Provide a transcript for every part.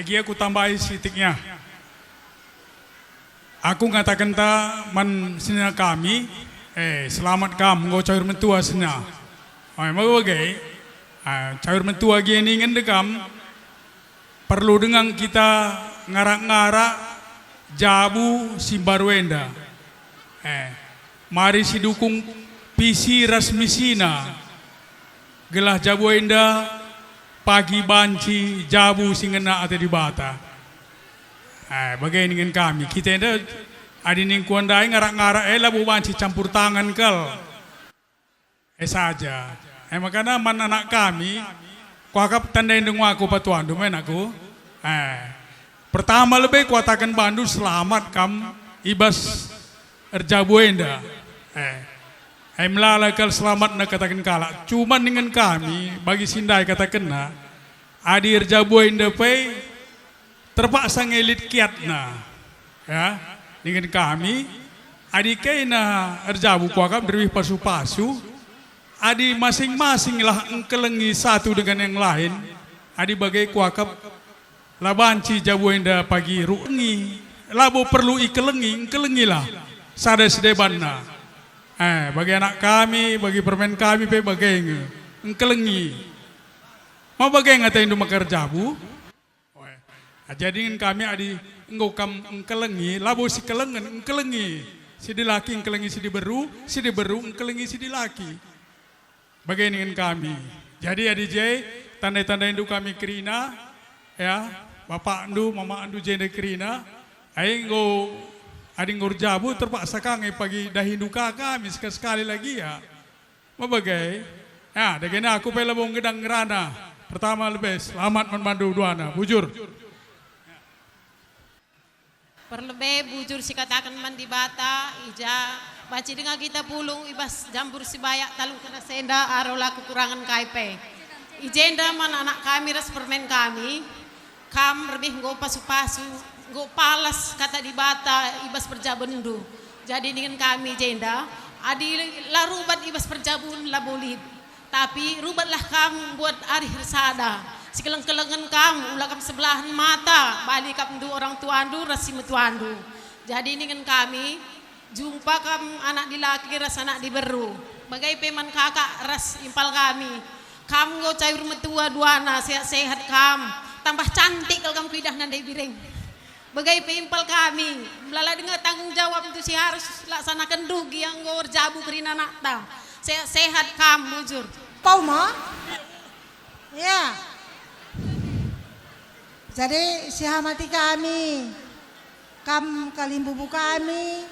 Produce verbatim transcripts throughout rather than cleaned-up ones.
Gia kutambahi sitiknya. Aku ngatakenta man senina kami, eh, selamat kam, enggo caur mentua senina. Oh, emang bage, ah, caur mentua gia ningen de kam, perlu denga kita ngarak-ngarak jabu si mbaru enda. Eh, mari sidukung visi ras misina, gelah jabu enda pagi banci jabu si ngena ate Dibata. Eh, bage ningen kami. Kita enda adi ningku ndai ngarak-ngarak, eh, labo banci campur tangan kal. Eh, saja. Eh, makana man anak kami, kuakap tandai dengu aku patuandu, me anakku. Eh, pertama lebe kuataken bandu, selamat kam i bas erjabu enda. Eh, eh, melala kal selamatna kataken kalak. Cuman ningen kami, bagi si ndai katakenna, adi erjabu enda pe, terpaksa nge lit kiatna, ya, ningen kami, adi kaina erjabu kuakap nderbih pasu-pasu, adi masing-masinglah engkelengi satu dengan yang lain, adi bage kuakap la banci jabu enda pagi rukengi, labo perlu ikelengi, engkelengilah sada si debanna. Eh, bagi anak kami, bagi permen kami pe bage nge, engkelengi. Ma bage nge atendu maka erjabu? Oe. Jadi ningen kami adi enggo kam engkelengi, labo sikelengen, engkelengi si dilaki, engkelengi si diberu, si diberu engkelengi si dilaki. Bage ningen kami. Jadi adi je, tandai-tandaindu kami kerina, ya, bapakndu, mamakndu jenda kerina, ai enggo, adi enggo erjabu terpaksa ka nge pagi dahindu ka kami sekali-sekali lagi, ya. Mebage. Ya, dagena aku pe labo ngedang ngerana. Pertama lebe, selamat man bandu duana. Bujur. Perlebe bujur sikataken man Dibata, i ja banci denga kita pulung i bas jambur si bayak talun kena senda, aro la kekurangen kai pe. I jenda man anak kami ras permen kami, Kam rebih enggo pasu-pasu, enggo palas kata Dibata i bas perjabundu. Jadi ningen kami jenda, adi la rubat i bas perjabun labo lit. Tapi rubatlah kam mbuat arih ersada. Sikeleng-kelengen kam, ula kam sebelahen mata, bali kam ndu orang tuandu ras si metuandu. Jadi ningen kami, Jumpa kam anak dilaki ras anak diberu, bage pe man kakak ras impal kami. Kam enggo caur metua duana, sehat-sehat kam, tambah cantik kal kam kuidah nande biring. Bage pe impal kami, melala denga tanggung jawabndu si harus laksanakenndu gia enggo erjabu kerina anakta. Sehat-sehat kam, bujur. Pau ma? Ya. Jadi, sihamati kami, kam kalimbubu kami,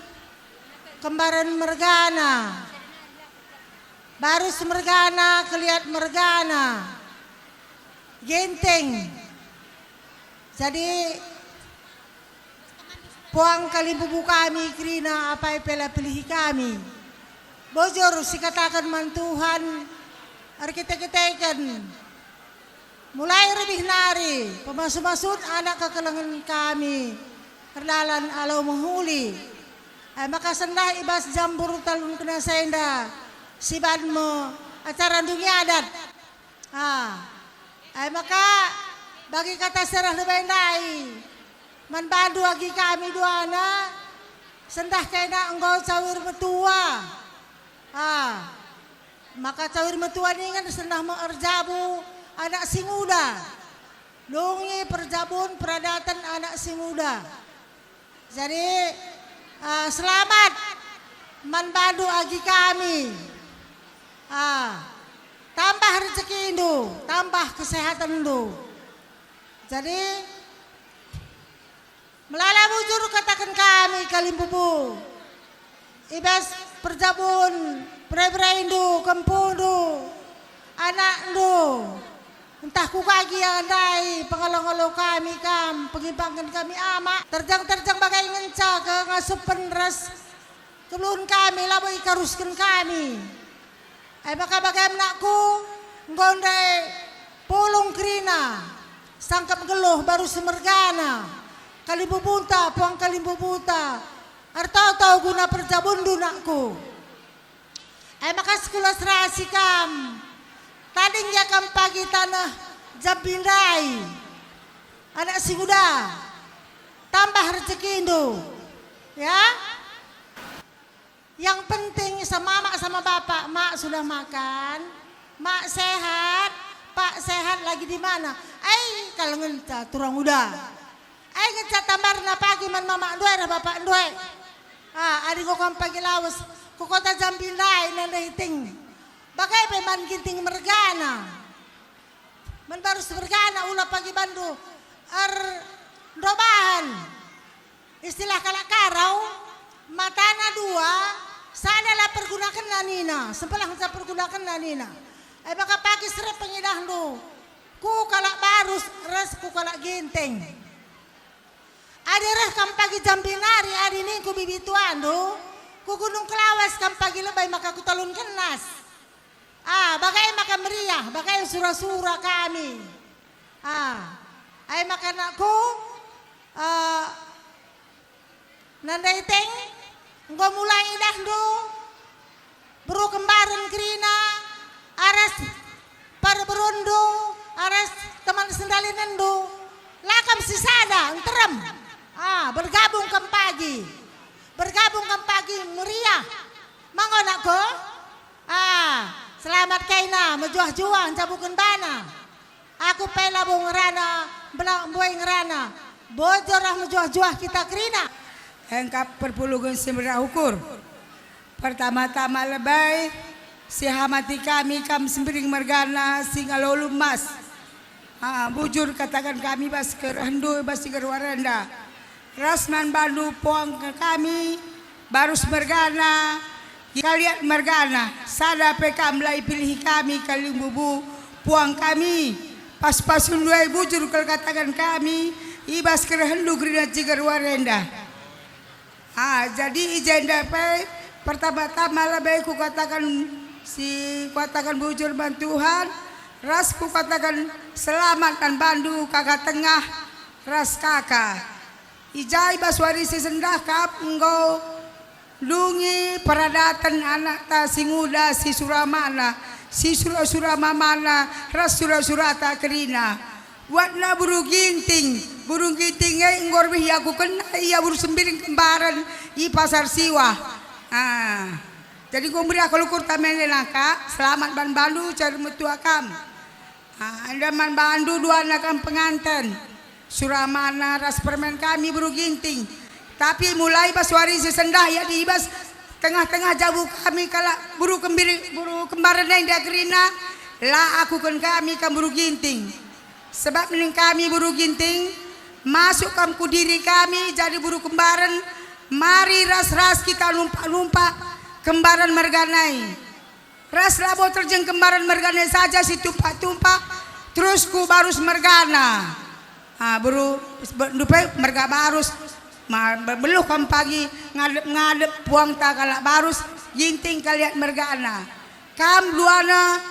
kembaren mergana, barus mergana, keliat mergana, genteng. Jadi, puang kalimbubu kami kerina apai pe la pilihi kami. Bujur sikataken man Tuhan, erkite-kiteken. Mulai rebih nari, pemasu-masun anak kekelengen kami erdalan alu mehuli. E maka sendah i bas jambur talun kena senda, siban me acara ndungi adat. Ah, e maka bagi kata serah lebe ndai, man bandu agi kami duana, sendah kena enggo cawir metua. Ah, maka cawir metua ningen sendah me erjabu anak si nguda. Dungi perjabun peradaten anak si nguda. Jadi, ah, selamat man bandu agi kami. Ah, tambah rejekindu, tambah kesehatenndu. Jadi, melala bujur kataken kami kalimbubu. I bas perjabun, bere-berendu, kempundu, anakndu, ntah kuga gia ndai pengalo-ngalo kami kam, pengimpangken kami amak, terjang-terjang bage ngenca kengasupen ras kebeluhen kami labo ikarusken kami. E maka bage anakku, enggo ndai pulung kerina, sangkep nggeluh baru semergana, kalimbubunta, puang kalimbubunta, ertoto guna perjabunndu, nakku. E maka sekula serasi kam, tading ia kam pagi taneh Jambi ndai. Anak si nguda, tambah rejekindu, ya. Yang penting sama mamak sama bapak, mak sudah makan, mak sehat, pak sehat, lagi di mana? Ai, kal ngenca turang uda. Ai, ngenca tambarna pagi man mamakndu e ras bapakndu e. Ah, adi enggo kam pagi lawes ku kota Jambi ndai nande Iting. Bage pe man Ginting mergana. Man Barus mergana, ula pagi bandu erndobahen. Istilah kalak Karau, matana dua, sada la pergunakenna nina, sebelah ngenca pergunakenna nina. E maka pagi serep pengidahndu ku kalak Barus ras ku kalak Ginting. Adi reh kam pagi Jambi nari, adi ningku bibi tuandu, ku Gunung Kelawas kam pagi lebe maka ku Talun Kenas. Ah, bage maka meriah, bage sura-sura kami. Ah, ai maka anakku, eh, nande Iting, enggo mulai idahndu beru kembaren kerina, aras perberundu, aras teman sendalinendu. La kam sisada, nterem. Ah, bergabung kam pagi. Bergabung kam pagi, meriah. Mango anakku? Ah, selamat kaina, mejuah-juah ncabuken bana. Aku pe labo ngerana, bela mbue ngerana. Bujur ras mejuah-juah kita kerina. Engkap perpulungen si merah ukur. Pertama-tama lebe, si hamati kami kam Sembiring mergana, Singalolu Mas. Ah, bujur kataken kami bas kerehndu, bas si gerwar enda. Ras man bandu puang kami, Barus mergana, Kaliat mergana, sada pe kam la ipilihi kami kalimbubu puang kami. Pas-pasundu e bujur kal kataken kami, i bas kerehndu kerina si gerwar enda. Ah, jadi i jenda pe pertama-tama lebe kukataken si kukataken bujur man Tuhan, ras kukataken selamat man bandu kaka tengah ras kaka. I ja i bas wari si sendah kap enggo ndungi peradaten anakta si nguda si suramana, si sura-sura mamana, ras sura-surata kerina. Buatna beru Ginting, beru Ginting e enggo rebih iakukenna ia beru Sembiring kembaren i Pasar Siwah. Ah. Jadi enggo meriah kal ukurta mende nangka, selamat man bandu, cari metua kam. Ah, enda man bandu duana kam penganten. Suramana ras permen kami beru Ginting. Tapi mulai bas wari si sendah ia di bas tengah-tengah jabu kami kalak beru kembiri, beru kembaren enda kerina, la akuken kami kam beru Ginting. Sebab ning kami beru Ginting, masuk kam ku diri kami jadi beru kembaren, mari ras-ras kita numpak-numpak kembaren merganai. Ras labo terjeng kembaren mergana saja si tumpak-tumpak, terus ku Barus mergana. Ah, beru, be-, ndupe merga Barus. Ma-, be-, beluh kam pagi ngadep-ngadep puangta kalak Barus, Ginting Kaliat mergana. Kam duana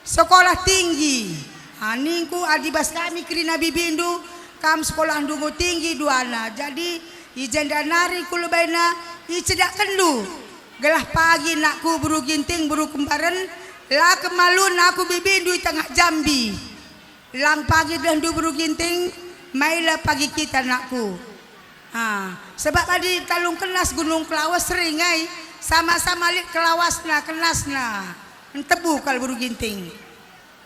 sekolah tinggi. Ah, ningku adi bas kami kerina bibindu, kam sekolahndu enggo tinggi duana. Jadi, i jenda nari ku lebaina icedakenndu. Gelah pagi nakku beru Ginting, beru kembaren, la kemalun aku bibindu i tengah Jambi. Lang pagi dehndu beru Ginting, maila pagi kita nakku. Ha, sebab adi Talung Kenas Gunung Kelawas sering ai, sama-sama lit kelawasna, kenasna. Ntebu kal beru Ginting.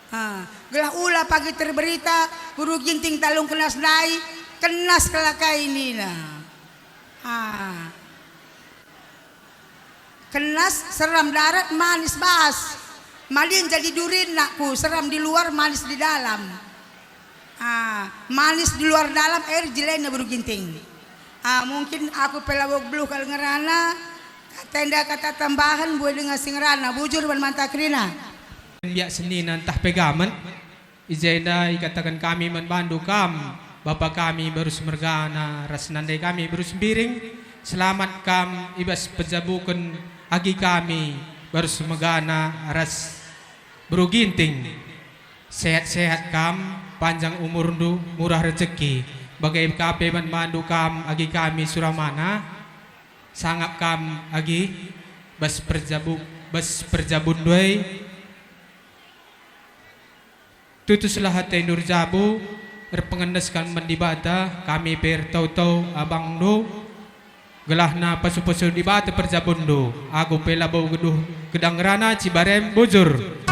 Ha, gelah ula pagi terberita beru Ginting Talung Kenas ndai, kenas kal kai nina. Ha. Kenas seram darat, manis bas. Malin jadi durin nakku, seram di luar, manis di dalam. Ah, manis di luar dalam, air jelena beru Ginting. Ah, mungkin aku pe labo beluh kal ngerana, kata enda kata tambahen, mbue denga si ngerana, bujur man manta kerina. Biak senina ntah pe gamen. I jenda ikataken kami man bandu kam, bapa kami Barus mergana ras nande kami Barus Mbiring, selamat kam i bas pejabuken agi kami Barus mergana ras beru Ginting. Sehat-sehat kam, panjang umurndu, murah rejeki. Bage ka pe man bandu kam agi kami Suramana, sangap kam agi bas perjabu-, bas perjabunndu e. Tutuslah atendu erjabu, Erpengendesken man Dibata, kami pe ertoto abangndu, gelahna pesu-pesu Dibata perjabunndu, aku pe labo geduh gedang ngerana Cibarem bujur.